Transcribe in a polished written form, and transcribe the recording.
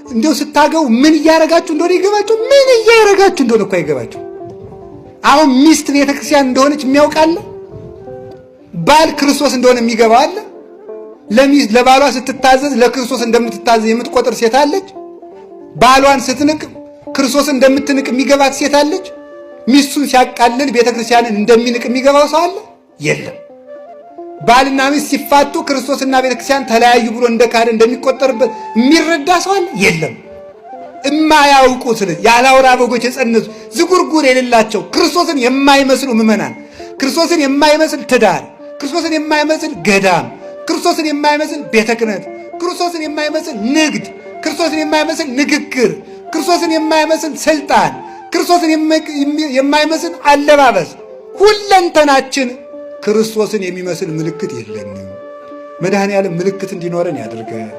እንዲያው ስታገቡ ምን እያረጋችሁ እንደሆነ ይገባችሁ? ምን እያረጋችሁ እንደሆነ እኮ አይገባችሁ። አሁን ሚስት ቤተክርስቲያን እንደሆነች የሚያውቅ አለ? ባል ክርስቶስ እንደሆነ የሚገባው አለ? ለሚስት ለባሏ ስትታዘዝ ለክርስቶስ እንደምትታዘዝ የምትቆጥር ሴት አለች? ባሏን ስትንቅ ክርስቶስ እንደምትንቅ የሚገባት ሴት አለች? ሚስቱን ሲያቃልል ቤተክርስቲያንን እንደሚንቅ የሚገባው ሰው አለ? የለም። ባልና ሚስት ሲፋቱ ክርስቶስና ቤተክርስቲያን ተለያዩ ብሎ እንደ ካደ እንደሚቆጠርበት የሚረዳ ሰው አለ? የለም። እማያውቁት ያለ አውራ በጎች የጸነሱ ዝጉርጉር የሌላቸው ክርስቶስን የማይመስሉ ምዕመናን፣ ክርስቶስን የማይመስል ትዳር፣ ክርስቶስን የማይመስል ገዳም፣ ክርስቶስን የማይመስል ቤተ ክህነት፣ ክርስቶስን የማይመስል ንግድ፣ ክርስቶስን የማይመስል ንግግር፣ ክርስቶስን የማይመስል ስልጣን፣ ክርስቶስን የማይመስል አለባበስ፣ ሁለንተናችን ክርስቶስን የሚመስል ምልክት የለንም። መድኃኔ ዓለም ምልክት እንዲኖረን ያድርገን።